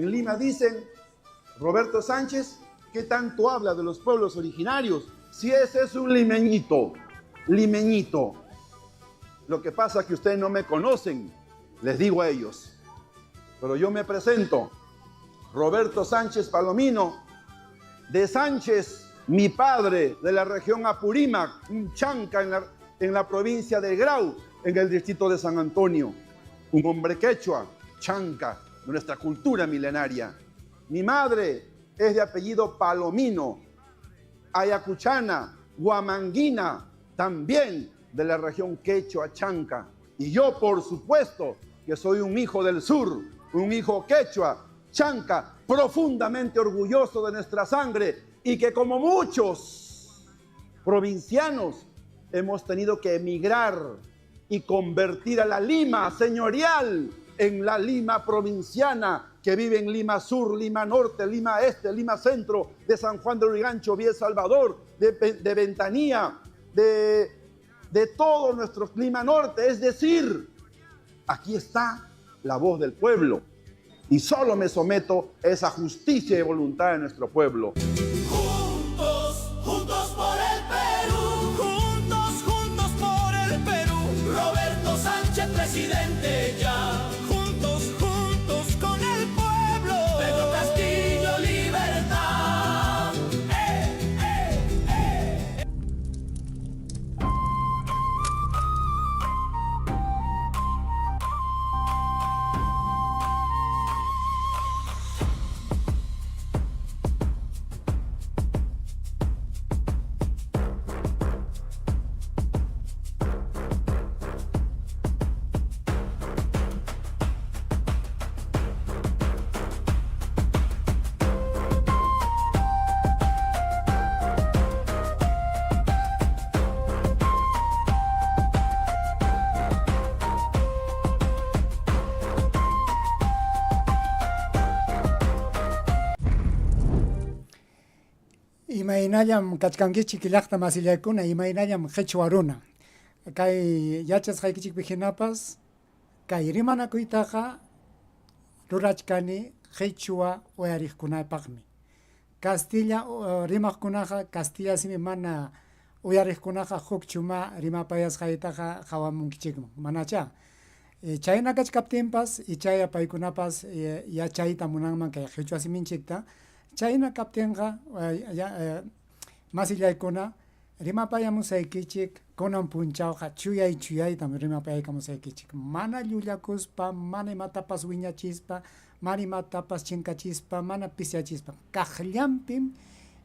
En Lima dicen, Roberto Sánchez, ¿qué tanto habla de los pueblos originarios? Si ese es un limeñito, limeñito. Lo que pasa es que ustedes no me conocen, les digo a ellos. Pero yo me presento, Roberto Sánchez Palomino, de Sánchez, mi padre, de la región Apurímac, un chanca en la, en la provincia de Grau, en el distrito de San Antonio. Un hombre quechua, chanca, de nuestra cultura milenaria. Mi madre es de apellido Palomino, ayacuchana, huamanguina, también de la región quechua chanca. Y yo, por supuesto, que soy un hijo del sur, un hijo quechua, chanca, profundamente orgulloso de nuestra sangre y que como muchos provincianos hemos tenido que emigrar y convertir a la Lima señorial en la Lima provinciana que vive en Lima Sur, Lima Norte, Lima Este, Lima Centro, de San Juan de Lurigancho, Villa Salvador, de, de Ventanilla, de, de todo nuestro Lima Norte. Es decir, aquí está la voz del pueblo y solo me someto a esa justicia y voluntad de nuestro pueblo. Juntos, juntos por el Perú. Juntos, juntos por el Perú. Roberto Sánchez, presidente ya. Juntos, juntos con el pueblo. Pedro Castillo, libertad. ¡Eh, eh, eh! Imaynallam kachkankichik llaqta masillaykuna, imaynallam qhichwa runa. Kay yachasqaykichikpi hinapas kay rimanakuytaqa rurachkani qhichwa uyariqkunapaqmi. Castilla rimaqkunaqa castilla simi mana uyariqkunaqa huk chuma rimapayasqaytaqa qawamunkichikman, manachá. Chayna kachkaptinpas ichaya paykunapas yachayta munanman kay qhichwa siminchikta, chayna kaptinqa masillaykuna rimapayamusaykichik kunan punchawqa chuyay chuyaytam rimapayaykamusaykichik, mana llullakuspa, mana imatapas wiñachispa, mana imatapas chinkachispa, mana pisyachispa, kaqllanpim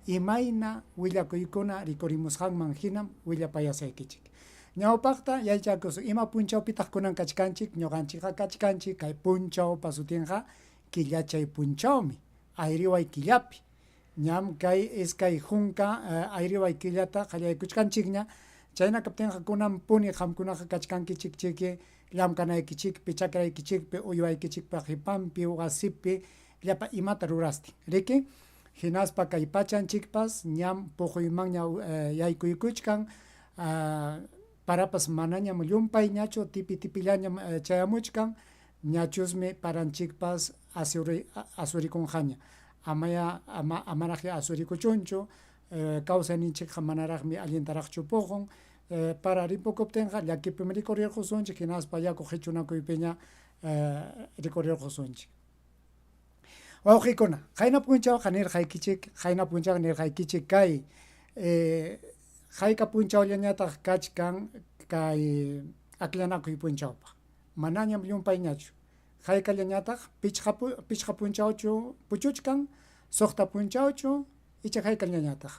imayna willakuykuna rikurimusqanman hinam willapayasaykichik. Ñawpaqta yachakusun ima punchawpitaq kunan kachkanchik, ñuqanchikqa kachkanchik kay punchawpa sutinqa killachay punchawmi, ayriway killapi. Ñam kay iskay hunka ayriway killata qallaykuchkanchikña, chayna kaptinqa kunanpuni qamkunaqa kachkankichik chiki llamkanaykichikpi, chakraykichikpi, uywaykichikpa qipanpi, wasipi, llapa imata rurastin, riki? Hinaspa kay pachanchikpas ñam puquymanña yaykuykuchkan, parapas manañam llumpayñachu, tipi tipillañam chayamuchkan, ñachusmi paranchikpas asurikunqaña. Amaya ama amaraqya asurikuchunchu, kawsayninchikqa manaraqmi allintaraqchu puqun, para ripukuptinqa llakipim rikurirqusunchik hinaspa yaku qichunakuypiña rikurirqusunchik. Wawqikuna, qayna punchawqa nirqaykichik, qayna punchawqa nirqaykichik kay hayka punchawllañataq kachkan kay akllanakuy punchawpaq, manañam llumpayñachu, haykallañataq pichqa pichqa punchawchu puchuchkan, suqta punchawchu, icha haykallañataq.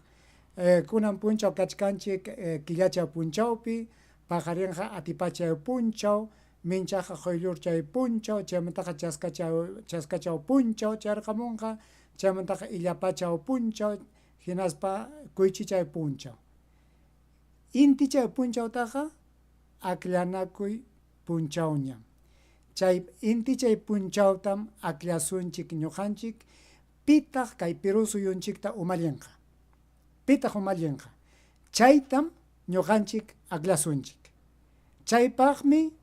Kunan punchaw kachkanchik killacha punchawpi, paqarinqa atipachay punchaw, Minchaqa quyllurchay punchaw, chaymantaqa chaskachaw chaskachaw punchaw chayarqamunqa, chaymantaqa illapachaw punchaw, hinaspa kuychichay punchaw. Intichay punchawtaqa akllanakuy punchawñam. Chay intichay punchawtam akllasunchik ñuqanchik pitaq kay Perú suyunchikta umallinqa. Pitaq umallinqa. Chaytam ñuqanchik akllasunchik. Chaypaqmi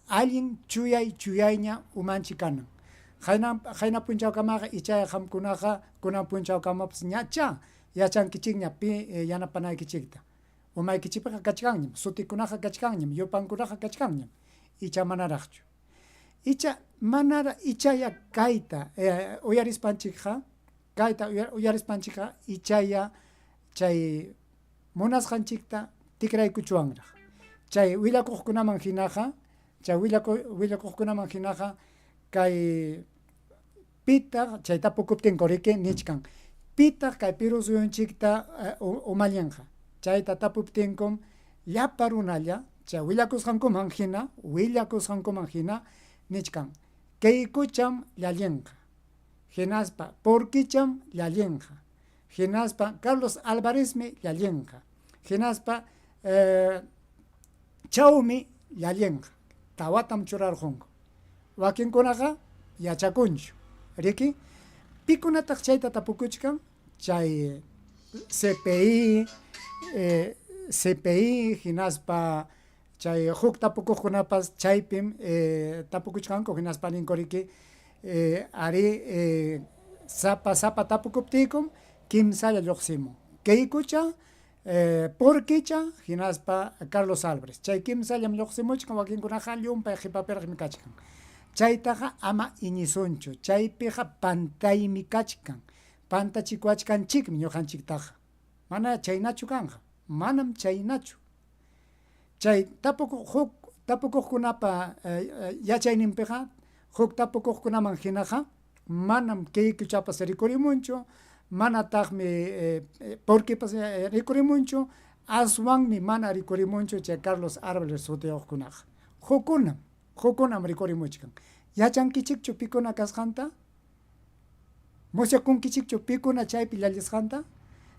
allin chuyay chuyayña umanchik kanan. Qayna qayna punchawkamaqa ichaya qamkunaqa kunan punchawkamapas ñachá yachankichikña pi yanapanaykichikta. Umaykichikpiqa kachkanñam, sutikunaqa kachkanñam, yupankunaqa kachkanñam, icha manaraqchu. Icha manara ichaya kayta uyarispanchikqa, kayta uyarispanchikqa ichaya chay munasqanchikta tikraykuchwanraq. Chay willakuqkunaman hinaqa, chay willakuqkunaman hinaqa kay pitaq chay tapukuptinku riki nichkan, pitaq kay Perú suyunchikta umallinqa? Chayta tapuptinkum llapa runalla chay willakusqankuman hina, willakusqankuman hina nichkan, Kaykucham llallinqa, hinaspa Porquicham llallinqa, hinaspa Carlos Alvarezmi llallinqa, hinaspa Chawmi llallinqa. Tawatam churarqunku. Wakinkunaqa yachakunchu, riki? Pikunataq chayta tapukuchkan? Chay CPI, CPI hinaspa chay huk tapukuqkunapas chaypim tapukuchkanku hinaspa ninku riki arí sapa sapa tapukuptiykum kimsalla lluqsimun. Kaykucha Porquicha hinaspa Carlos Álvarez. Chay kimsallam lluqsimuchkan, wakinkunaqa llumpay qhipapiraqmi kachkan. Chaytaqa ama iñisunchu, chaypiqa pantaymi kachkan, pantachikuwachkanchikmi ñuqanchiktaqa. Mana chaynachu kanqa, manam chaynachu. Chay tapukuq huk tapukuqkunapa yachayninpiqa huk tapukuqkunaman hinaqa manam kaykuchapas rikurimunchu, manataqmi porquipas rikurimunchu, aswanmi mana rikurimunchu chay Carlos Árboles sutiyuqkunaqa. Hukkunam, hukkunam rikurimuchkan. Yachankichikchu pikuna kasqanta? Musyakunkichikchu pikuna chaypi llallisqanta?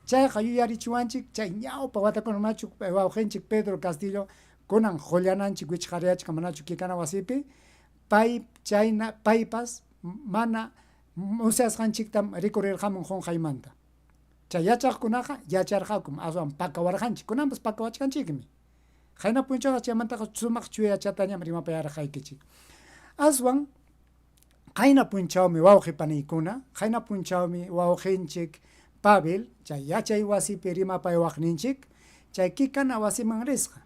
Chayqa yuyarichiwanchik chay ñawpa watakuna manachu wawqinchik Pedro Castillo kunan qullananchik wichqariyachkan manachu Kikana wasipi? Pay chayna paypas mana musyasqanchiktam rikurirqamun qunqaymanta. Chay yachaqkunaqa yacharqakum aswan pakawarqanchik, kunanpas pakawachkanchikmi. Qayna punchawqa chaymantaqa sumaq chuyachatañam rimapayarqaykichik. Aswan qayna punchawmi wawqi paniykuna, qayna punchawmi wawqinchik Pavel chay yachay wasipi rimapaywaqninchik chay Kikana wasiman risqa.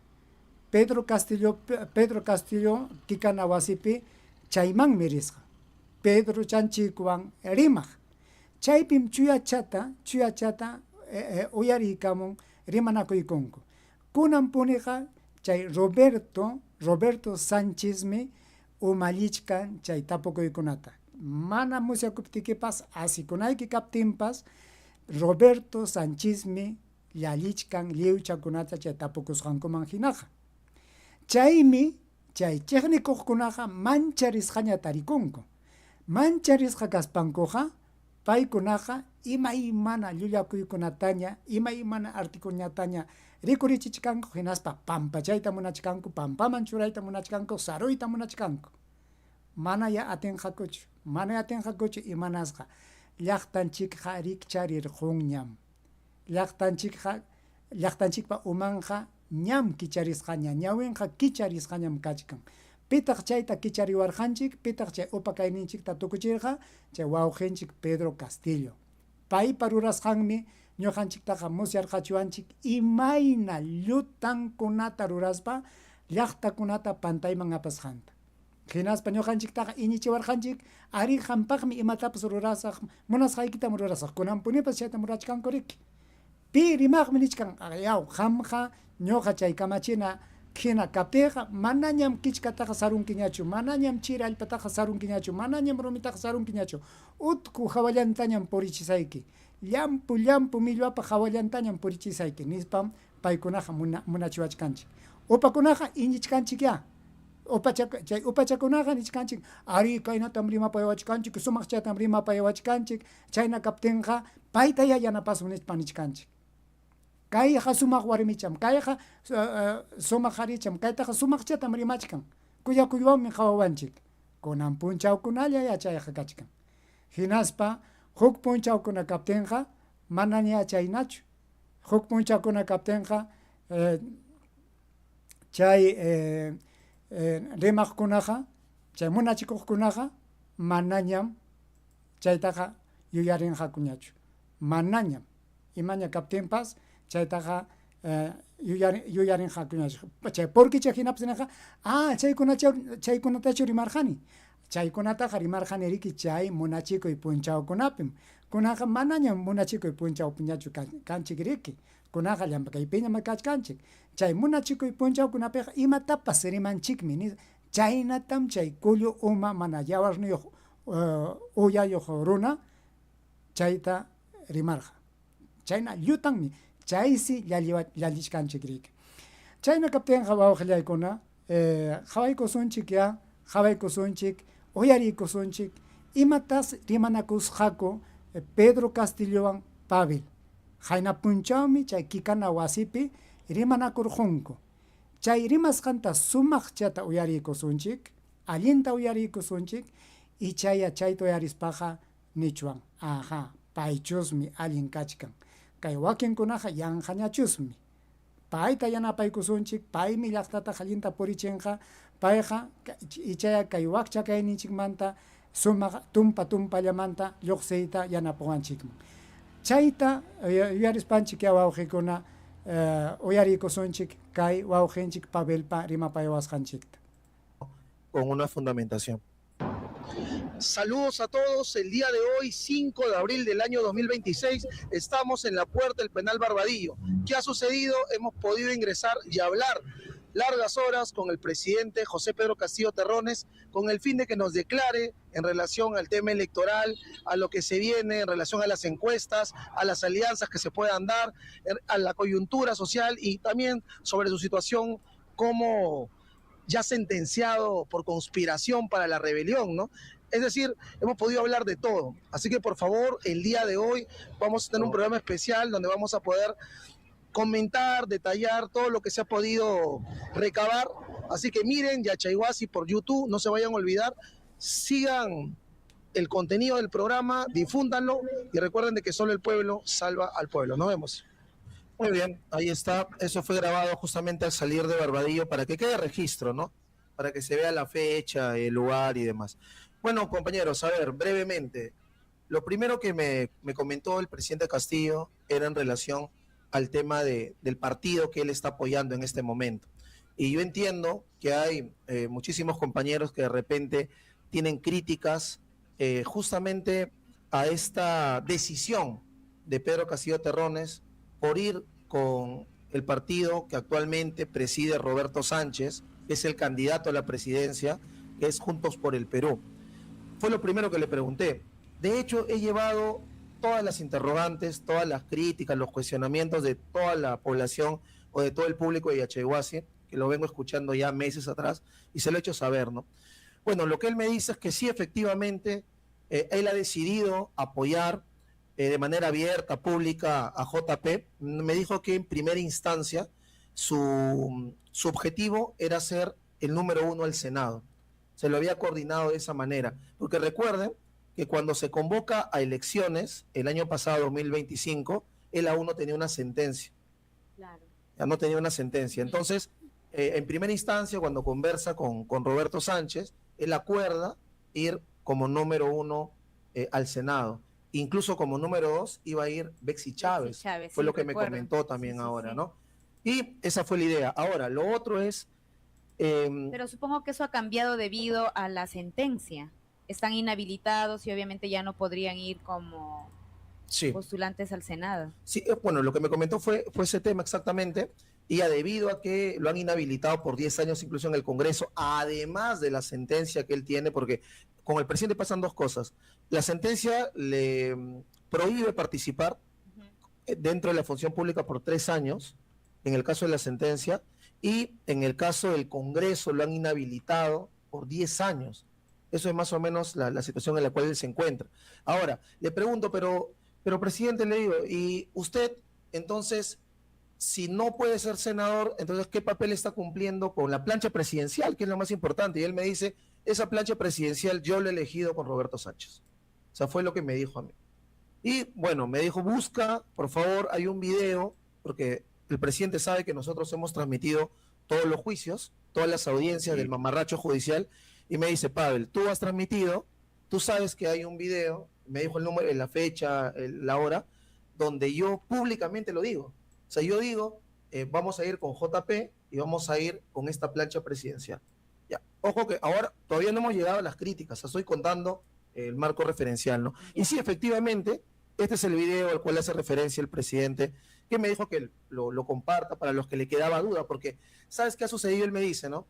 Pedro Castillo Pedro Castillo Kikana wasipi chaymanmi risqa. Pedro chanchikwan rimaq. Chaypim chuyachata chuyachata uyariykamun rimanakuykunku. Kunan puniqa chay Roberto Roberto Sánchezmi umallichkan chay tapukuykunata. Mana musyakuptikipas asikunayki kaptinpas Roberto Sánchezmi llallichkan lliwchakunata chay tapukusqankuman hinaqa. Chaymi chay chiqnikuqkunaqa mancharisqaña tarikunku. Mancharisqa kaspankuqa paykunaqa imaymana llullakuykunataña, imaymana artikuñataña rikurichichkanku hinaspa pampachayta munachkanku, pampaman churayta munachkanku, saruyta munachkanku. Manayá atinqakuchu, manayá atinqakuchu imanasqa llaqtanchikqa rikcharirqunñam. Llaqtanchikqa llaqtanchikpa umanqa ñam kicharisqaña, ñawinqa kicharisqañam kachkan. Pitaq chayta kichariwarqanchik? Pitaq chay upa kayninchikta tukuchirqa? Chay wawqinchik Pedro Castillo. Paypa rurasqanmi ñuqanchiktaqa musyarqachiwanchik imayna llutankunata ruraspa llaqtakunata pantayman apasqanta. Hinaspa ñuqanchiktaqa iñichiwarqanchik, arí qampaqmi imatapas rurasaq, munasqaykitam rurasaq, kunanpunipas chaytam rurachkanku riki. Pi rimaqmi nichkan, yaw, qamqa ñuqa chay kamachina hina kaptiyqa manañam kichkataqa sarunkiñachu, manañam chiri allpataqa sarunkiñachu, manañam rumitaqa sarunkiñachu, utku hawallantañam purichisayki, llampu llampu millwapa hawallantañam purichisayki, nispam paykunaqa munachiwachkanchik. Upakunaqa iñichkanchikyá. Chay upachakunaqa nichkanchik, arí kaynatam rimapayawachkanchik, sumaqchatam rimapayawachkanchik, chayna kaptinqa paytayá yanapasun nispa nichkanchik. Kayqa sumaq warmicham, kayqa sumaq qaricham, kaytaqa sumaqchatam rimachkan, kuyakuywanmi qawawanchik. Kunan punchawkunalla yachayqa kachkan. Hinaspa huk punchawkuna kaptinqa manaña chaynachu. Huk punchawkuna kaptinqa chay rimaqkunaqa, chay munachikuqkunaqa manañam chaytaqa yuyarinqakuñachu. Manañam imaña kaptinpas chaytaqa yuyarinqakuñachu. Chay porque chay hinapas ninqa, ah, chaykunatachu rimarqani. Chaykunataqa rimarqani riki chay munachikuy punchawkunapim. Kunanqa manañam munachikuy punchawpiñachu kanchik riki. Kunanqa llamkaypiñam kachkanchik. Chay munachikuy punchawkunapiqa imatapas rimanchikmi. Chaynatam chay kullu uma mana yawarniyuq uyayuq runa chayta rimarqa. Chayna llutanmi, chaysi llallichkanchik riki. Chayna kaptinqa wawqillaykuna, qhawaykusunchik ya, qhawaykusunchik, uyariykusunchik, imatas rimanakusqaku Pedro Castillowan Pavel. Qayna punchawmi chay Kikana wasipi rimanakurqunku. Chay rimasqanta sumaqchata uyariykusunchik, allinta uyariykusunchik, ichaya chayta uyarispaqa nichwan, Aha, paychusmi allin kachkan. Kay wakinkunaqa yanqañachusmi. Payta yanapaykusunchik, paymi llaqtata allinta purichinqa, payqa ichaya kay wakcha kayninchikmanta sumaq tumpa tumpallamanta lluqsiyta yanapawanchikman. Chayta yuyarispanchik ya wawqikuna uyariykusunchik kay wawqinchik Pavelpa rimapayawasqanchikta. Con una fundamentación. Saludos a todos. El día de hoy, 5 de abril del año 2026, estamos en la puerta del penal Barbadillo. ¿Qué ha sucedido? Hemos podido ingresar y hablar largas horas con el presidente José Pedro Castillo Terrones, con el fin de que nos declare en relación al tema electoral, a lo que se viene, en relación a las encuestas, a las alianzas que se puedan dar, a la coyuntura social y también sobre su situación como ya sentenciado por conspiración para la rebelión, ¿no? Es decir, hemos podido hablar de todo. Así que, por favor, el día de hoy vamos a tener un programa especial donde vamos a poder comentar, detallar todo lo que se ha podido recabar. Así que miren Yachaywasi por YouTube, no se vayan a olvidar, sigan el contenido del programa, difúndanlo y recuerden de que solo el pueblo salva al pueblo. Nos vemos. Muy bien, ahí está. Eso fue grabado justamente al salir de Barbadillo para que quede registro, ¿no? Para que se vea la fecha, el lugar y demás. Bueno, compañeros, a ver, brevemente. Lo primero que me comentó el presidente Castillo era en relación al tema del partido que él está apoyando en este momento. Y yo entiendo que hay muchísimos compañeros que de repente tienen críticas justamente a esta decisión de Pedro Castillo Terrones por ir con el partido que actualmente preside Roberto Sánchez, que es el candidato a la presidencia, que es Juntos por el Perú. Fue lo primero que le pregunté. De hecho, he llevado todas las interrogantes, todas las críticas, los cuestionamientos de toda la población o de todo el público de Yachaywasi, que lo vengo escuchando ya meses atrás, y se lo he hecho saber, ¿no? Bueno, lo que él me dice es que sí, efectivamente, él ha decidido apoyar de manera abierta, pública, a JP. Me dijo que en primera instancia su objetivo era ser el número 1 al Senado. Se lo había coordinado de esa manera. Porque recuerden que cuando se convoca a elecciones, el año pasado, 2025, él aún no tenía una sentencia. Claro. Ya no tenía una sentencia. Entonces, en primera instancia, cuando conversa con Roberto Sánchez, él acuerda ir como número 1 al Senado. Incluso como número 2 iba a ir Betsy Chávez. Betsy Chávez, fue sí, lo que me recuerdo. comentó también Sí, sí, ahora, sí. ¿no? Y esa fue la idea. Ahora, lo otro es... Pero supongo que eso ha cambiado debido a la sentencia. Están inhabilitados y obviamente ya no podrían ir como postulantes al Senado. Sí, bueno, lo que me comentó fue ese tema exactamente, y debido a que lo han inhabilitado por 10 años incluso en el Congreso, además de la sentencia que él tiene, porque con el presidente pasan dos cosas. La sentencia le prohíbe participar dentro de la función pública por 3 años, en el caso de la sentencia, y en el caso del Congreso lo han inhabilitado por 10 años. Eso es más o menos la situación en la cual él se encuentra. Ahora, le pregunto, pero presidente, le digo, y usted, entonces, si no puede ser senador, entonces, ¿qué papel está cumpliendo con la plancha presidencial, que es lo más importante? Y él me dice, esa plancha presidencial yo la he elegido con Roberto Sánchez. O sea, fue lo que me dijo a mí. Y bueno, me dijo, busca, por favor, hay un video, porque el presidente sabe que nosotros hemos transmitido todos los juicios, todas las audiencias del mamarracho judicial, y me dice, Pavel, tú has transmitido, Tú sabes que hay un video, me dijo el número, la fecha, la hora, donde yo públicamente lo digo. O sea, yo digo, vamos a ir con JP y vamos a ir con esta plancha presidencial. Ya, ojo que ahora todavía no hemos llegado a las críticas, o sea, estoy contando el marco referencial, ¿no? Y sí, efectivamente, este es el video al cual hace referencia el presidente, que me dijo que lo comparta para los que le quedaba duda, porque ¿sabes qué ha sucedido? Él me dice, ¿no?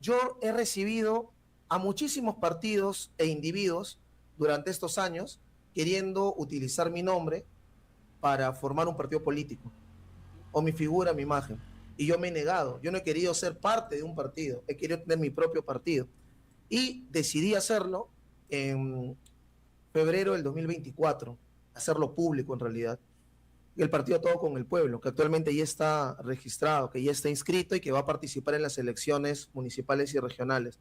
Yo he recibido a muchísimos partidos e individuos durante estos años queriendo utilizar mi nombre para formar un partido político, o mi figura, mi imagen. Y yo me he negado, yo no he querido ser parte de un partido, he querido tener mi propio partido. Y decidí hacerlo en febrero del 2024, hacerlo público en realidad. El partido Todo con el Pueblo, que actualmente ya está registrado, que ya está inscrito y que va a participar en las elecciones municipales y regionales.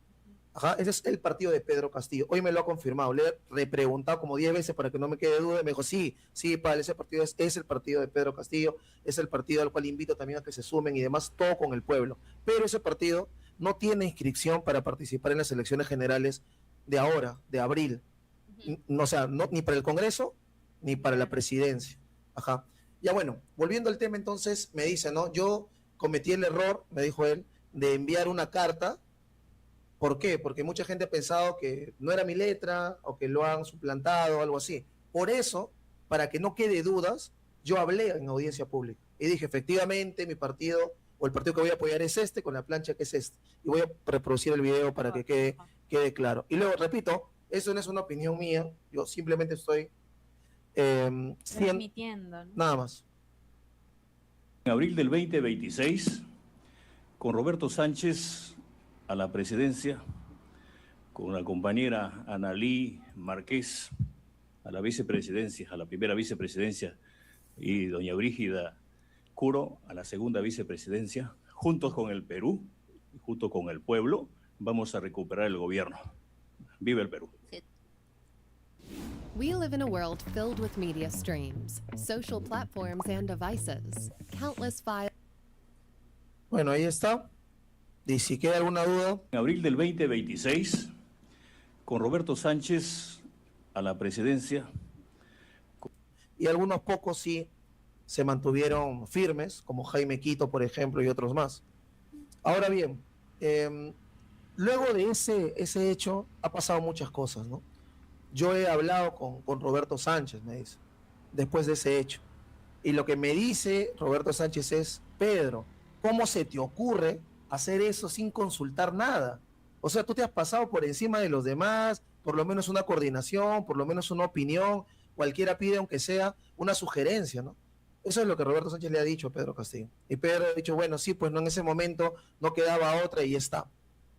Ajá, ese es el partido de Pedro Castillo. Hoy me lo ha confirmado. Le he repreguntado como 10 veces para que no me quede duda. Y me dijo, sí, sí, padre, ese partido es el partido de Pedro Castillo, es el partido al cual invito también a que se sumen y demás, todo con el pueblo. Pero ese partido no tiene inscripción para participar en las elecciones generales de ahora, de abril. No, o sea, no, ni para el Congreso, ni para la presidencia. Ajá. Ya bueno, volviendo al tema entonces, me dice, ¿no? Yo cometí el error, me dijo él, de enviar una carta. ¿Por qué? Porque mucha gente ha pensado que no era mi letra o que lo han suplantado o algo así. Por eso, para que no quede dudas, yo hablé en audiencia pública y dije, efectivamente, mi partido o el partido que voy a apoyar es este, con la plancha que es este. Y voy a reproducir el video para que quede claro. Y luego, repito, eso no es una opinión mía, yo simplemente estoy transmitiendo, ¿no? Nada más. En abril del 2026, con Roberto Sánchez a la presidencia, con la compañera Analí Márquez a la vicepresidencia, a la primera vicepresidencia, y doña Brígida Curo a la segunda vicepresidencia, juntos con el Perú, junto con el pueblo, vamos a recuperar el gobierno. ¡Viva el Perú! We live in a world filled with media streams, social platforms and devices, countless files. Bueno, ahí está. Y si queda alguna duda. En abril del 2026, con Roberto Sánchez a la presidencia. Y algunos pocos sí se mantuvieron firmes, como Jaime Quito, por ejemplo, y otros más. Ahora bien, luego de ese hecho ha pasado muchas cosas, ¿no? Yo he hablado con Roberto Sánchez, me dice, después de ese hecho. Y lo que me dice Roberto Sánchez es, Pedro, ¿cómo se te ocurre hacer eso sin consultar nada? O sea, tú te has pasado por encima de los demás, por lo menos una coordinación, por lo menos una opinión, cualquiera pide, aunque sea una sugerencia, ¿no? Eso es lo que Roberto Sánchez le ha dicho a Pedro Castillo. Y Pedro ha dicho, bueno, sí, pues no, en ese momento no quedaba otra y ya está.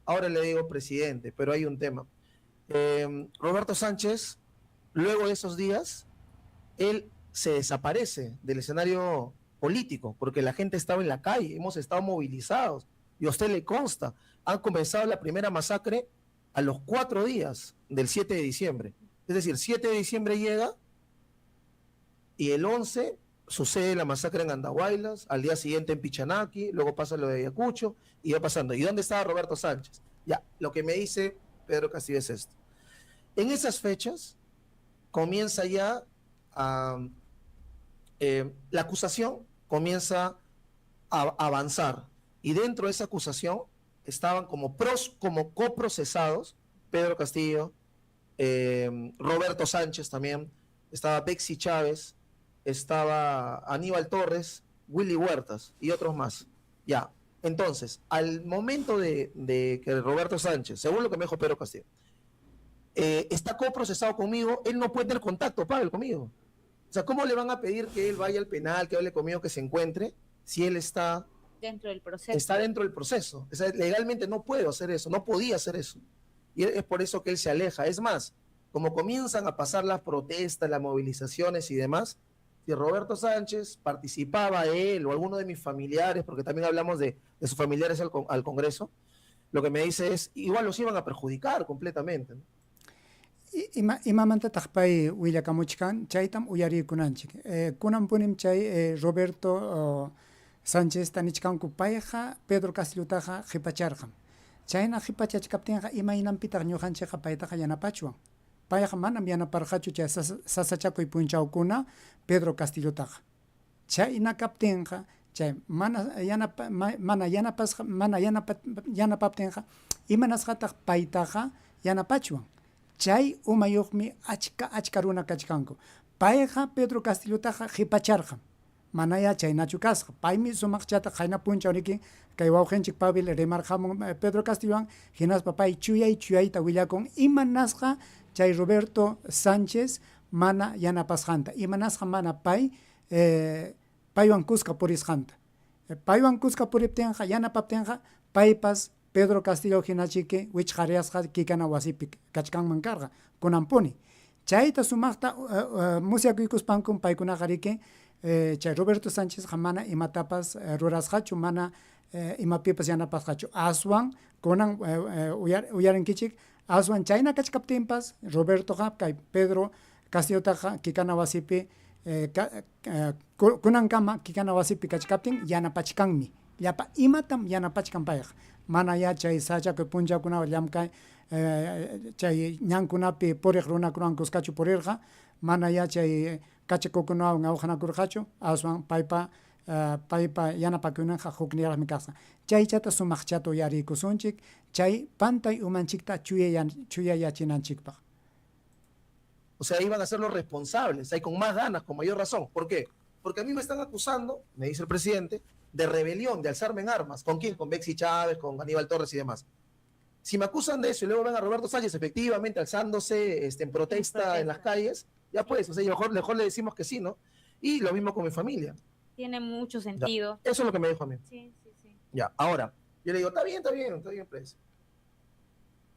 Ahora le digo, presidente, pero hay un tema. Roberto Sánchez, luego de esos días, él se desaparece del escenario político, porque la gente estaba en la calle, hemos estado movilizados, y a usted le consta, han comenzado la primera masacre a los 4 días del 7 de diciembre. Es decir, 7 de diciembre llega y el 11 sucede la masacre en Andahuaylas, al día siguiente en Pichanaki, luego pasa lo de Ayacucho y va pasando. ¿Y dónde estaba Roberto Sánchez? Ya, lo que me dice Pedro Castillo es esto. En esas fechas comienza ya a, la acusación comienza a avanzar, y dentro de esa acusación estaban como coprocesados Pedro Castillo, Roberto Sánchez también, estaba Bexy Chávez, estaba Aníbal Torres, Willy Huertas y otros más. Ya, entonces, al momento de que Roberto Sánchez, según lo que me dijo Pedro Castillo, está coprocesado conmigo, él no puede tener contacto, Pavel, conmigo. O sea, ¿cómo le van a pedir que él vaya al penal, que hable conmigo, que se encuentre, si él está dentro del proceso? Está dentro del proceso. O sea, legalmente no puedo hacer eso, no podía hacer eso. Y es por eso que él se aleja. Es más, como comienzan a pasar las protestas, las movilizaciones y demás, si Roberto Sánchez participaba él o alguno de mis familiares, porque también hablamos de sus familiares al Congreso, lo que me dice es, igual los iban a perjudicar completamente, ¿no? Imamantataq pay willakamuchkan, chaytam uyarikunanchik. Kunanpunim chay Roberto Sánchez tanichkanku payqa Pedro Castillutaqa qhipacharqan. Chayna qipachachkaptinqa imaynanpitaq ñuqanchikqa paytaqa yanapachwan? Payqa manam yanaparqachu chay sasachakuy punchawkuna Pedro Castillotaqa. Chayna kaptinqa chay mana yanapa mana yanapasqa mana yanapa yanapaptinqa imanasqataq paytaqa yanapachwan? Chay umayuqmi achka achka runa kachkanku. Payqa Pedro Castillotaqa qipacharqam. Manayá chaynachu kasqa. Paymi sumaqchata qayna punchaw riki kay wawqinchik Pavel rimarqamun Pedro Castillowan hinaspa pay chuyay chuyayta willakun imanasqa chay Roberto Sánchez mana yanapasqanta, imanasqa mana pay paywan kuska purisqanta. Paywan kuska puriptinqa, yanapaptinqa paypas Pedro Castillo hinachiki wichqaryasqa kikana wasipi kachkanman karqa kunanpuni. Chayta sumaqta musyakuykuspankum paykunaqa riki chay Roberto Sánchezqa mana imatapas rurasqachu, mana imapipas yanapasqachu. Aswan kunan uyarinkichik aswan chayna kachkaptinpas Robertoqa kay Pedro Castillotaqa kikana wasipi kunankama kikana wasipi kachkaptin yanapachkanmi. Llapa imatam yanapachkan payqa. Manayá chay sachakuy punchawkunawan llamkay chay ñankunapi puriq runakunawan kuskachu purirqa, manayá chay kachakukunawan awqanakurqachu, aswan paypa paypa yanapakuyninqa hukniraqmi kasqa. Chaychata sumaqchata uyariykusunchik chay pantay umanchikta chuyayachinanchikpaq. O sea, iban a ser los responsables, ahí con más ganas, con mayor razón. ¿Por qué? Porque a mí me están acusando, me dice el presidente, de rebelión, de alzarme en armas. ¿Con quién? Con Bexy Chávez, con Aníbal Torres y demás. Si me acusan de eso y luego ven a Roberto Sánchez efectivamente alzándose en protesta en las calles, ya pues, o sea, mejor le decimos que sí, ¿no? Y lo mismo con mi familia. Tiene mucho sentido. Ya, eso es lo que me dijo a mí. Sí, sí, sí. Ya, ahora, yo le digo, está bien, está bien, está bien, pues.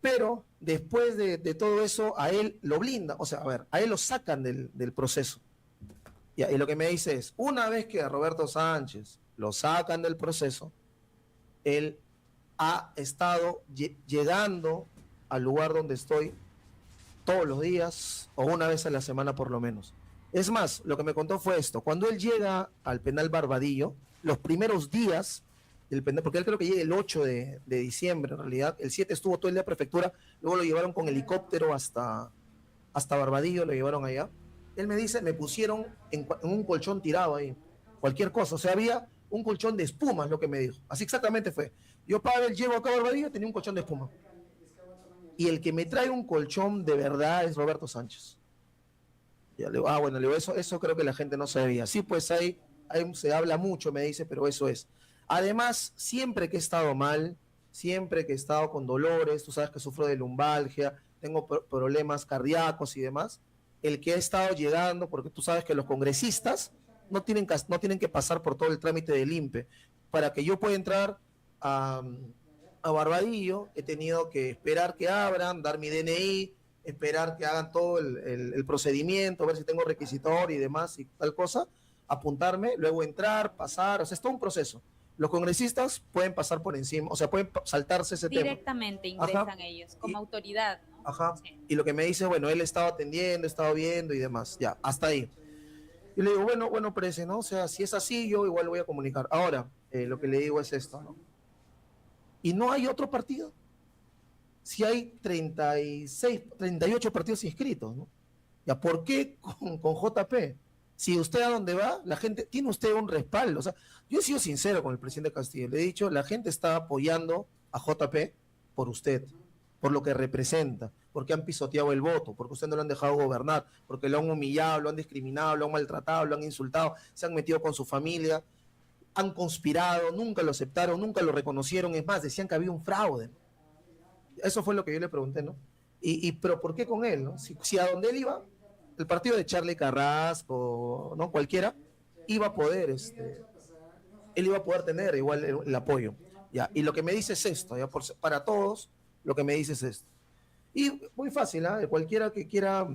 Pero después de todo eso, a él lo blindan, o sea, a ver, a él lo sacan del proceso. Ya, y lo que me dice es, una vez que a Roberto Sánchez lo sacan del proceso, él ha estado llegando al lugar donde estoy todos los días o una vez a la semana por lo menos. Es más, lo que me contó fue esto. Cuando él llega al penal Barbadillo, los primeros días del penal, porque él creo que llega el 8 de diciembre en realidad, el 7 estuvo todo el día en prefectura, luego lo llevaron con helicóptero hasta Barbadillo, lo llevaron allá. Él me dice, me pusieron en un colchón tirado ahí, cualquier cosa, o sea, había un colchón de espuma, es lo que me dijo. Así exactamente fue. Yo, Pavel, llego acá a Barbadillo, tenía un colchón de espuma. Y el que me trae un colchón de verdad es Roberto Sánchez. Ya le digo, ah, bueno, le digo, eso creo que la gente no sabía. Sí, pues ahí se habla mucho, me dice, pero eso es. Además, siempre que he estado mal, siempre que he estado con dolores, tú sabes que sufro de lumbalgia, tengo problemas cardíacos y demás, el que ha estado llegando, porque tú sabes que los congresistas no tienen que pasar por todo el trámite del INPE. Para que yo pueda entrar a Barbadillo, he tenido que esperar que abran, dar mi DNI, esperar que hagan todo el procedimiento, ver si tengo requisitor y demás y tal cosa, apuntarme, luego entrar, pasar, o sea, es todo un proceso. Los congresistas pueden pasar por encima, o sea, pueden saltarse ese tema. Directamente ingresan ellos, como autoridad, ¿no? Ajá. Sí. Y lo que me dice, bueno, él estaba atendiendo, estaba viendo y demás, ya, hasta ahí. Y le digo, bueno, prese, ¿no? O sea, si es así, yo igual voy a comunicar. Ahora, lo que le digo es esto, ¿no? Y no hay otro partido. Si hay 36, 38 partidos inscritos, ¿no? Ya, ¿por qué con JP? Si usted a dónde va, la gente, tiene usted un respaldo. O sea, yo he sido sincero con el presidente Castillo. Le he dicho, la gente está apoyando a JP por usted, por lo que representa, porque han pisoteado el voto, porque usted no lo han dejado gobernar, porque lo han humillado, lo han discriminado, lo han maltratado, lo han insultado, se han metido con su familia, han conspirado, nunca lo aceptaron, nunca lo reconocieron. Es más, decían que había un fraude. Eso fue lo que yo le pregunté, ¿no? Pero ¿por qué con él, no? Si a donde él iba, el partido de Charlie Carrasco, ¿no? Cualquiera, iba a poder, él iba a poder tener igual el apoyo. Ya, y lo que me dice es esto, ya, para todos, lo que me dice es esto. Y muy fácil, ¿eh? Cualquiera que quiera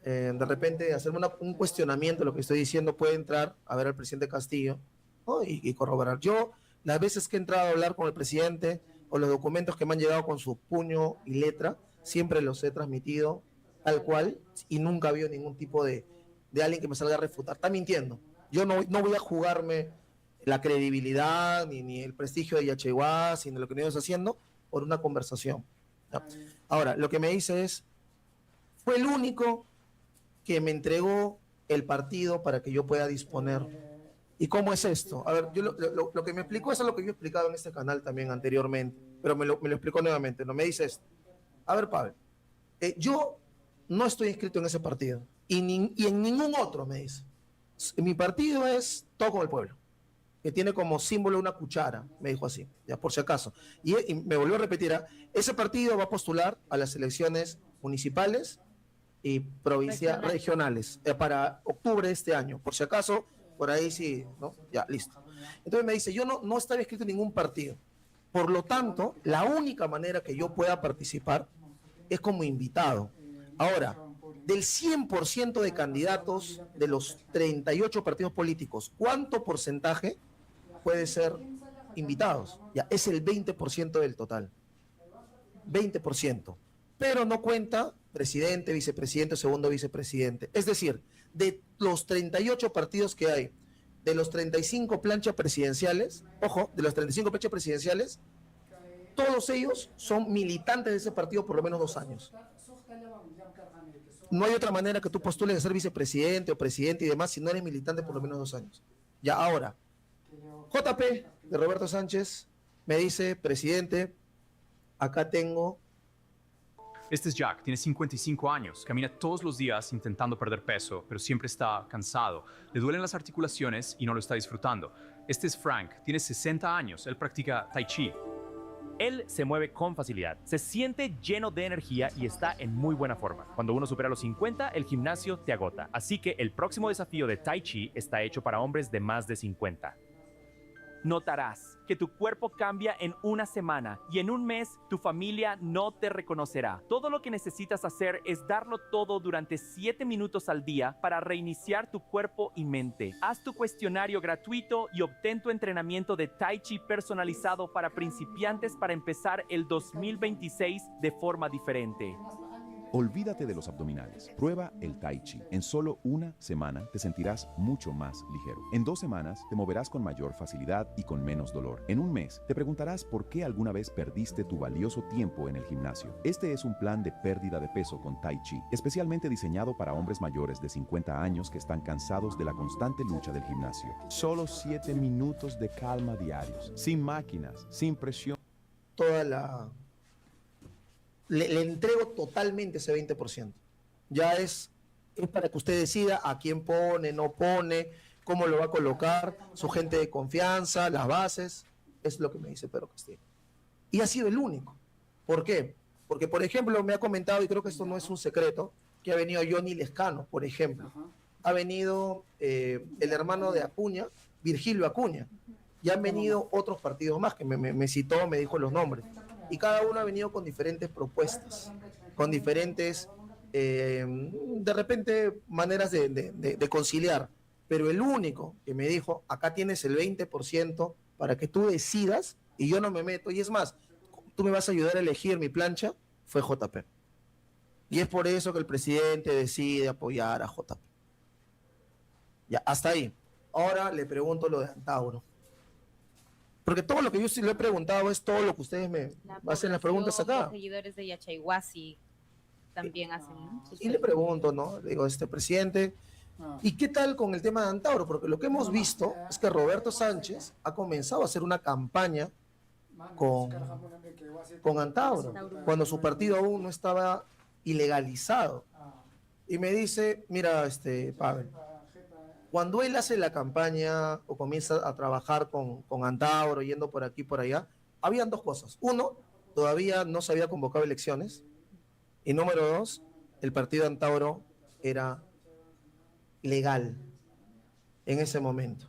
de repente hacerme un cuestionamiento de lo que estoy diciendo puede entrar a ver al presidente Castillo, ¿no? y corroborar. Yo, las veces que he entrado a hablar con el presidente o los documentos que me han llegado con su puño y letra, siempre los he transmitido tal cual y nunca ha habido ningún tipo de alguien que me salga a refutar. Está mintiendo. Yo no voy a jugarme la credibilidad ni el prestigio de Yachaywasi, ni lo que no estamos haciendo, por una conversación. ¿Ya? Ahora, lo que me dice es, fue el único que me entregó el partido para que yo pueda disponer. ¿Y cómo es esto? A ver, yo lo que me explicó es lo que yo he explicado en este canal también anteriormente, pero me lo explicó nuevamente, no me dice esto. A ver, Pavel, yo no estoy inscrito en ese partido y en ningún otro, me dice. Mi partido es Todo con el Pueblo, que tiene como símbolo una cuchara, me dijo así, ya por si acaso. Y me volvió a repetir, ¿ah? Ese partido va a postular a las elecciones municipales y provinciales, regionales, para octubre de este año, por si acaso, por ahí sí, ¿no? Ya, listo. Entonces me dice, yo no estaba inscrito en ningún partido. Por lo tanto, la única manera que yo pueda participar es como invitado. Ahora, del 100% de candidatos de los 38 partidos políticos, ¿cuánto porcentaje puede ser invitados? Ya, es el 20% del total. 20%. Pero no cuenta presidente, vicepresidente, segundo vicepresidente. Es decir, de los 38 partidos que hay, de los 35 planchas presidenciales, ojo, de los 35 planchas presidenciales, todos ellos son militantes de ese partido por lo menos 2 años. No hay otra manera que tú postules a ser vicepresidente o presidente y demás si no eres militante por lo menos 2 años. Ya, ahora, JP de Roberto Sánchez me dice, presidente, acá tengo Este es Jack, tiene 55 años, camina todos los días intentando perder peso, pero siempre está cansado. Le duelen las articulaciones y no lo está disfrutando. Este es Frank, tiene 60 años, él practica tai chi. Él se mueve con facilidad, se siente lleno de energía y está en muy buena forma. Cuando uno supera los 50, el gimnasio te agota. Así que el próximo desafío de Tai Chi está hecho para hombres de más de 50. Notarás que tu cuerpo cambia en una semana y en un mes tu familia no te reconocerá. Todo lo que necesitas hacer es darlo todo durante 7 minutos al día para reiniciar tu cuerpo y mente. Haz tu cuestionario gratuito y obtén tu entrenamiento de Tai Chi personalizado para principiantes para empezar el 2026 de forma diferente. Olvídate de los abdominales. Prueba el Tai Chi. En solo una semana te sentirás mucho más ligero. En 2 semanas te moverás con mayor facilidad y con menos dolor. En un mes te preguntarás por qué alguna vez perdiste tu valioso tiempo en el gimnasio. Este es un plan de pérdida de peso con Tai Chi, especialmente diseñado para hombres mayores de 50 años que están cansados de la constante lucha del gimnasio. Solo 7 minutos de calma diarios, sin máquinas, sin presión. Toda la... Le entrego totalmente ese 20%. Ya es para que usted decida a quién pone, no pone, cómo lo va a colocar, su gente de confianza, las bases. Es lo que me dice Pedro Castillo. Y ha sido el único. ¿Por qué? Porque, por ejemplo, me ha comentado, y creo que esto no es un secreto, que ha venido Yonhy Lescano, por ejemplo. Ha venido el hermano de Acuña, Virgilio Acuña. Y han venido otros partidos más, que me citó, me dijo los nombres. Y cada uno ha venido con diferentes propuestas, con diferentes, de repente, maneras de conciliar. Pero el único que me dijo, acá tienes el 20% para que tú decidas y yo no me meto. Y es más, tú me vas a ayudar a elegir mi plancha, fue JP. Y es por eso que el presidente decide apoyar a JP. Ya, hasta ahí. Ahora le pregunto lo de Antauro. Porque todo lo que yo sí le he preguntado es todo lo que ustedes me La hacen las preguntas población, acá. Los seguidores de Yachaywasi también hacen, ¿no? Sus Y le pregunto, ¿no? Le digo, este presidente, ¿y qué tal con el tema de Antauro? Porque lo que hemos visto es que Roberto Sánchez ha comenzado a hacer una campaña con Antauro, cuando su partido aún no estaba ilegalizado. Y me dice, mira, Pavel, cuando él hace la campaña o comienza a trabajar con Antauro, yendo por aquí y por allá, habían dos cosas. Uno, todavía no se había convocado elecciones. Y número dos, el partido de Antauro era legal en ese momento.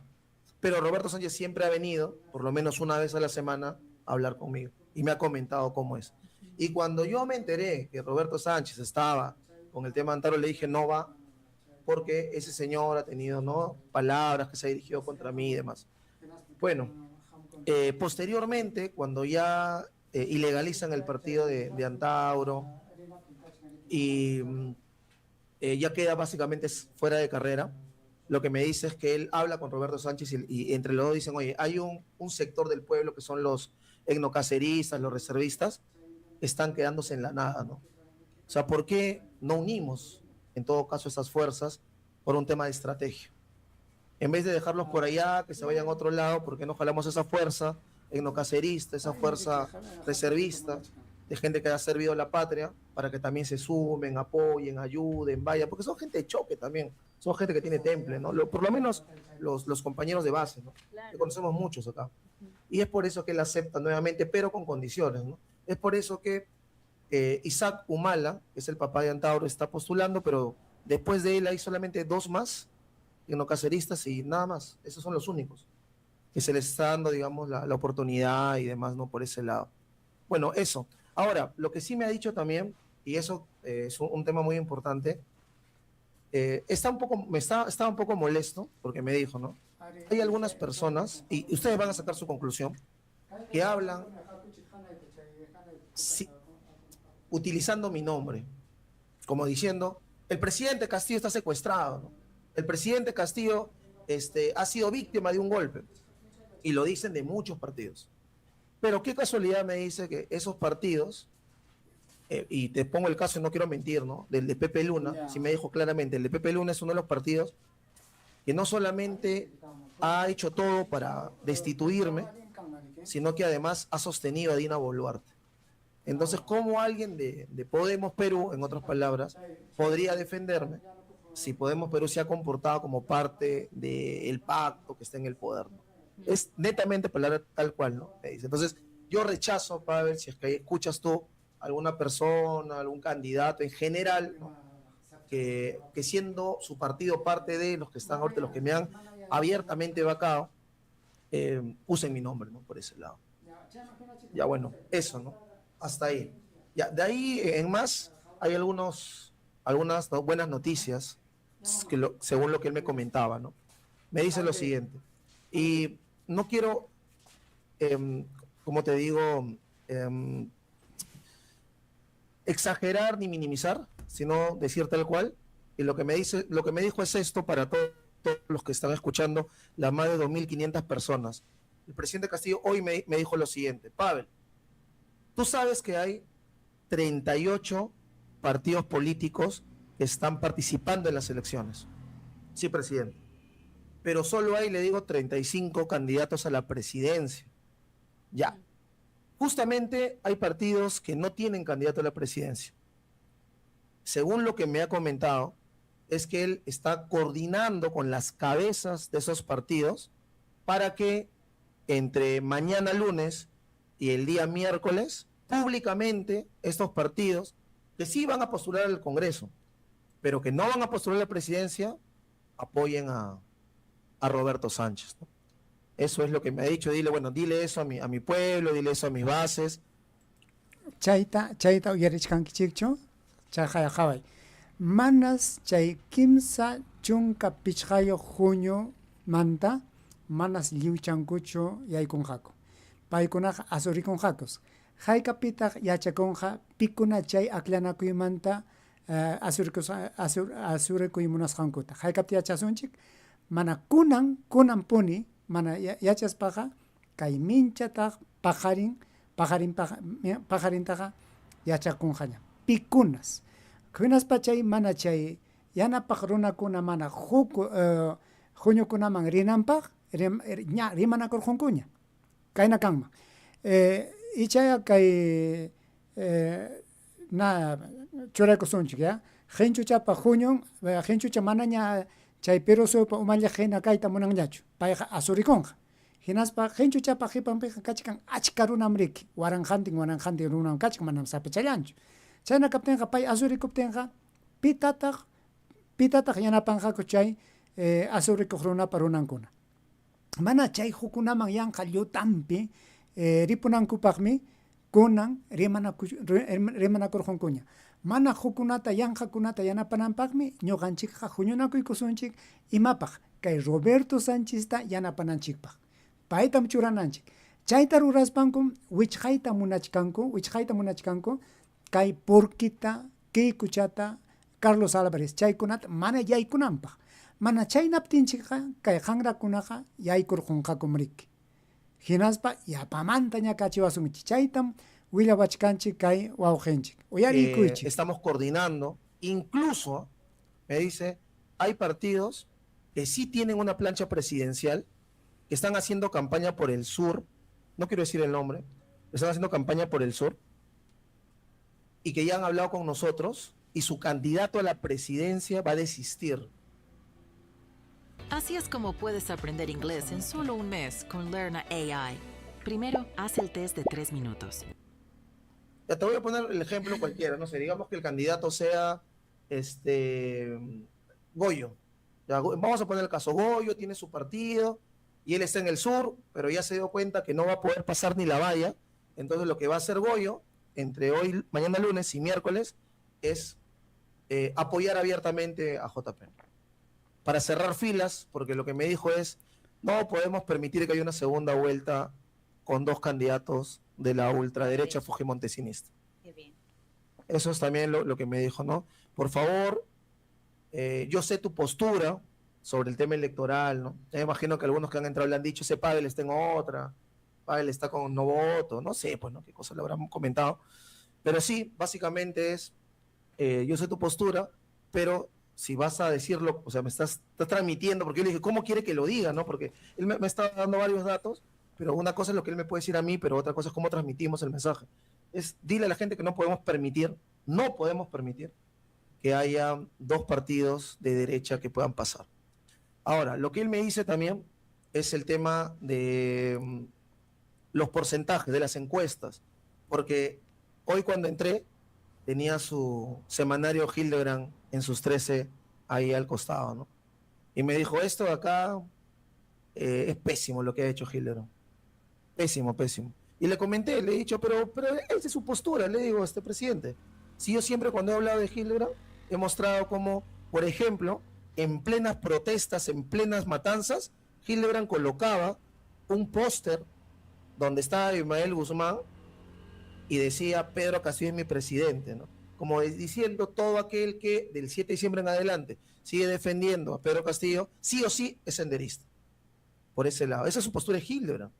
Pero Roberto Sánchez siempre ha venido, por lo menos una vez a la semana, a hablar conmigo y me ha comentado cómo es. Y cuando yo me enteré que Roberto Sánchez estaba con el tema de Antauro, le dije, no va, porque ese señor ha tenido, ¿no?, palabras que se ha dirigido contra mí y demás. Bueno, posteriormente, cuando ya ilegalizan el partido de Antauro y ya queda básicamente fuera de carrera, lo que me dice es que él habla con Roberto Sánchez y entre los dos dicen, oye, hay un sector del pueblo que son los etnocaceristas, los reservistas, están quedándose en la nada, ¿no? O sea, ¿por qué no unimos, en todo caso, esas fuerzas por un tema de estrategia? En vez de dejarlos por allá, que se vayan a otro lado, ¿por qué no jalamos esa fuerza etnocacerista, esa fuerza reservista, de gente que ha servido a la patria, para que también se sumen, apoyen, ayuden, vayan, porque son gente de choque también, son gente que tiene temple, ¿no? Por lo menos los compañeros de base, ¿no? Que conocemos muchos acá. Y es por eso que él acepta nuevamente, pero con condiciones, ¿no? Es por eso que Isaac Humala, que es el papá de Antauro, está postulando, pero después de él hay solamente dos más etnocaceristas y nada más. Esos son los únicos que se les está dando, digamos, la oportunidad y demás, ¿no? Por ese lado. Bueno, eso. Ahora, lo que sí me ha dicho también, y eso es un tema muy importante, está un poco, me está, estaba un poco molesto porque me dijo, ¿no? Hay algunas personas, y ustedes van a sacar su conclusión, que hablan utilizando mi nombre, como diciendo, el presidente Castillo está secuestrado, ¿no? El presidente Castillo ha sido víctima de un golpe, y lo dicen de muchos partidos. Pero qué casualidad me dice que esos partidos, y te pongo el caso, y no quiero mentir, ¿no? Del de Pepe Luna, sí me dijo claramente, el de Pepe Luna es uno de los partidos que no solamente ha hecho todo para destituirme, sino que además ha sostenido a Dina Boluarte. Entonces, ¿cómo alguien de Podemos Perú, en otras palabras, podría defenderme si Podemos Perú se ha comportado como parte del pacto que está en el poder, ¿no? Es netamente palabra tal cual, ¿no? Me dice. Entonces, yo rechazo, Pavel, si es que escuchas tú alguna persona, algún candidato en general, ¿no? que siendo su partido parte de los que están ahorita, los que me han abiertamente vacado, usen mi nombre, ¿no? Por ese lado. Ya bueno, eso, ¿no? Hasta ahí. Ya, de ahí en más, hay algunas buenas noticias, que según lo que él me comentaba, ¿no? Me dice lo siguiente, y no quiero, como te digo, exagerar ni minimizar, sino decir tal cual. Y lo que me dice, lo que me dijo es esto para todos los que están escuchando, las más de 2.500 personas. El presidente Castillo hoy me dijo lo siguiente: Pavel, tú sabes que hay 38 partidos políticos que están participando en las elecciones. Sí, presidente. Pero solo hay, le digo, 35 candidatos a la presidencia. Ya. Justamente hay partidos que no tienen candidato a la presidencia. Según lo que me ha comentado, es que él está coordinando con las cabezas de esos partidos para que entre mañana lunes y el día miércoles, públicamente estos partidos que sí van a postular al Congreso, pero que no van a postular a la presidencia, apoyen a Roberto Sánchez, ¿no? Eso es lo que me ha dicho. Dile, bueno, dile eso a mi pueblo, dile eso a mis bases. Chayta, chayta uyarichkankichikchu, chayqa qhaway. Manas chay 35 junio manta, manas lliwchankuchu yaykunqaku. Paykunaqa asurikunqakus. Haykapitaq yachakunqa pikuna chay aklanakuymanta asurikuy munasqankuta. Haykapita yachasunchik, mana kunan puni, mana yachaspaqa kay minchataq paqarintaqa yachakunqaña. Pikunas. Hinaspa chay mana chay yanapaq runakuna mana huk huñukunaman rinanpaq ña rimanakurqunkuña. Kayna kanman. Ichaya kay na churaykusunchik ya. Qinchuchapa huñun, qinchucha manaña chay Perú suyupa umalliq hina kayta munanñachu. Payqa asurikunqa. Hinaspa qinchuchapa qipanpiqa kachkan achka runam riki. Waranqantin runam kachkan, manam sapichallanchu. Chayna kaptinqa pay asurikuptinqa pitataq yanapanqaku chay asurikuq runapa runankuna. Mana chay hukunaman yanqa llutampi ripunankupaqmi kunan rimanakurqunkuña. Mana hukunata yanqakunata yanapananpaqmi ñuqanchikqa huñunakuykusunchik imapaq kay Roberto Sánchezta yanapananchikpaq. Paytam churananchik. Chayta ruraspankum wichqayta munachkanku kay Porquita, Kikuchata, Carlos Álvarez chaykunata mana yaykunanpaq. Mana chaynaptinchikqa kay qanrakunaqa yaykurqunqakum riki. Hinaspa yapamanta ñakachiwasunchik. Chaytam willawachkanchik kay wawqinchik. Uyariykuychik. Estamos coordinando, incluso, me dice, hay partidos que sí tienen una plancha presidencial, que están haciendo campaña por el sur, no quiero decir el nombre, están haciendo campaña por el sur, y que ya han hablado con nosotros, y su candidato a la presidencia va a desistir. Así es como puedes aprender inglés en solo un mes con Lerna AI. Primero, haz el test de 3 minutos. Ya te voy a poner el ejemplo cualquiera, no sé, digamos que el candidato sea Goyo. Ya, vamos a poner el caso, Goyo tiene su partido y él está en el sur, pero ya se dio cuenta que no va a poder pasar ni la valla. Entonces lo que va a hacer Goyo entre hoy, mañana lunes y miércoles es apoyar abiertamente a JP. Para cerrar filas, porque lo que me dijo es, no podemos permitir que haya una segunda vuelta con dos candidatos de la ultraderecha fujimontesinista. Qué bien. Eso es también lo que me dijo, ¿no? Por favor, yo sé tu postura sobre el tema electoral, ¿no? Ya me imagino que algunos que han entrado le han dicho, ese Pavel está en otra, Pavel está con no voto, no sé, pues, ¿no? Qué cosa le habrán comentado. Pero sí, básicamente es, yo sé tu postura, pero si vas a decirlo, o sea, me estás transmitiendo, porque yo le dije, ¿cómo quiere que lo diga, no? Porque él me está dando varios datos, pero una cosa es lo que él me puede decir a mí, pero otra cosa es cómo transmitimos el mensaje. Es, dile a la gente que no podemos permitir que haya dos partidos de derecha que puedan pasar. Ahora, lo que él me dice también es el tema de los porcentajes de las encuestas, porque hoy cuando entré tenía su semanario Hildebrandt en sus 13 ahí al costado, ¿no? Y me dijo, esto de acá es pésimo lo que ha hecho Hildebrandt. Pésimo, pésimo. Y le comenté, le he dicho, pero esa es su postura, le digo, presidente. Si yo siempre cuando he hablado de Hildebrandt, he mostrado cómo, por ejemplo, en plenas protestas, en plenas matanzas, Hildebrandt colocaba un póster donde estaba Ismael Guzmán y decía, Pedro Castillo es mi presidente, ¿no? Como diciendo, todo aquel que del 7 de diciembre en adelante sigue defendiendo a Pedro Castillo, sí o sí es senderista. Por ese lado. Esa es su postura de Hildebrandt.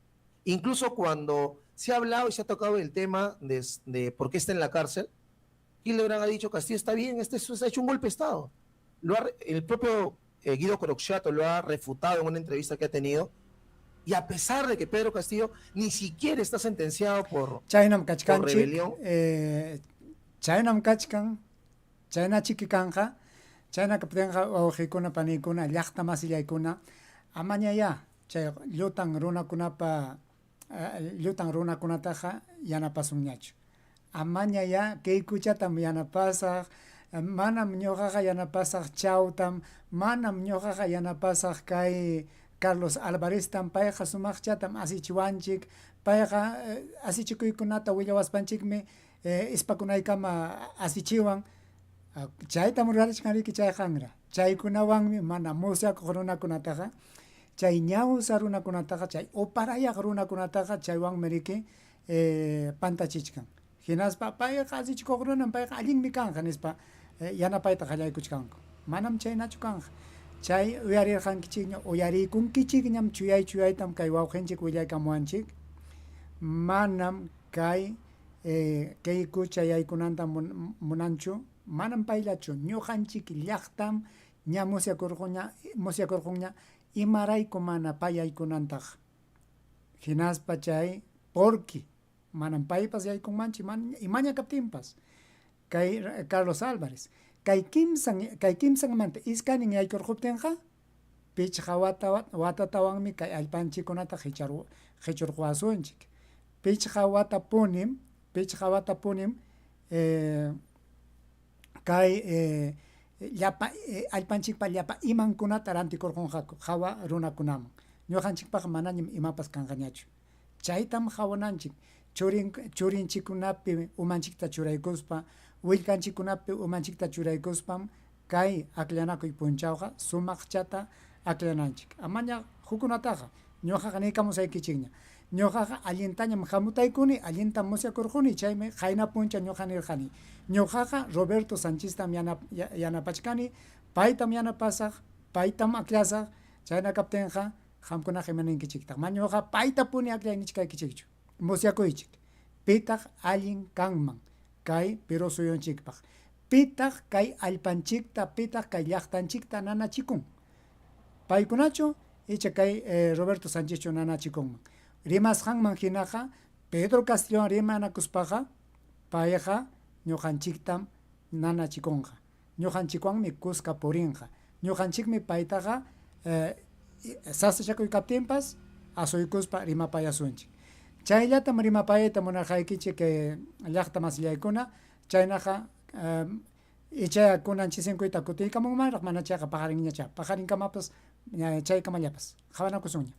Incluso cuando se ha hablado y se ha tocado el tema de por qué está en la cárcel, Hildebrandt ha dicho, Castillo está bien, se ha hecho un golpe de Estado. El propio Guido Corocchiato lo ha refutado en una entrevista que ha tenido, y a pesar de que Pedro Castillo ni siquiera está sentenciado Chaynam por kachkanchik, rebelión. Chaynam kachkan, chayna chiki kanja, chayna kaptenja wawqikuna, panikuna, llaqta masillaykuna, amañayá, chay llutan runakunapa llutan runakunataqa yanapasunñachu. Amañayá, kaykuchatam yanapasaq, manam ñuqaqa yanapasaq chawtam, manam ñuqaqa yanapasaq kay Carlos Alvareztam, payqa sumaqchatam asichiwanchik, payqa asichikuykunata willawaspanchikmi ispakunaykama asichiwan. Chaytam rurachkan riki chay qanra. Chaykunawanmi mana musyakuq runakunataqa, chay ñawsa runakunataqa, chay uparayaq runakunataqa chaywanmi riki pantachichkan. Hinaspa payqa asichikuq runam, payqa allinmi kanqa nispa yanapayta qallaykuchkanku. Manam chaynachu kanqa. Chay uyarirqankichikña, uyarikunkichikñam chuyay chuyaytam kay wawqinchik willaykamuwanchik. Manam kay kaykucha yaykunanta munanchu, manam payllachu, ñuqanchik llaqtam ña musyakurqunña imarayku mana pay yaykunantaq. Hinaspa chay porque manam paypas yaykunmanchu, imaña kaptinpas. Kay Carlos Álvarez, kay kimsan, kay kimsanmanta iskanin yaykurquptinqa, pichqa watatawanmi kay allpanchikkunata qichurquwasunchik. Pichqa watapunim, pichqa watapunim kay llapa allpanchikpa llapa imankunata rantikurqunqaku hawa runakunaman. Ñuqanchikpaq manañam imapas kanqañachu. Chaytam hawananchik. Churinchikkunapi umanchikta churaykuspa, willkanchikkunapi umanchikta churaykuspam kay akllanakuy punchawqa sumaqchata aklananchik. Amaña hukunataqa ñuqaqa niykamusaykichikña. Ñuqaqa allintañam hamutaykuni, allintam musyakurquni, chaymi qayna puncha ñuqa nirqani. Ñuqaqa Roberto Sáncheztam yanapachkani, paytam yanapasaq, paytam aklasaq, chayna kaptinqa Qamkunaqa ima ninkichiktaq? Ma ñuqa paytapuni akllay nichkaykichikchu. Musyakuychik, pitaq allin kanman kay Perú suyunchikpaq? Pitaq kay allpanchikta, pitaq kay llaqtanchikta nanachikun? Paykunachu icha kay Roberto Sánchezchu nanachikunman? Rimasqanman hinaqa Pedro Castillowan rimanakuspaqa payqa ñuqanchiktam nanachikunqa. Ñuqanchikwanmi kuska purinqa. Ñuqanchikmi paytaqa sasachakuy kaptinpas asuykuspa rimapayasunchik. Chayllatam rimapayayta munarqaykichik llaqta masillaykuna, chaynaqa icha kunan chisinkuyta kutiykamunmanraq mana chayqa paqarinñachá. Paqarinkamapas chaykamallapas. Qhawanakusunña.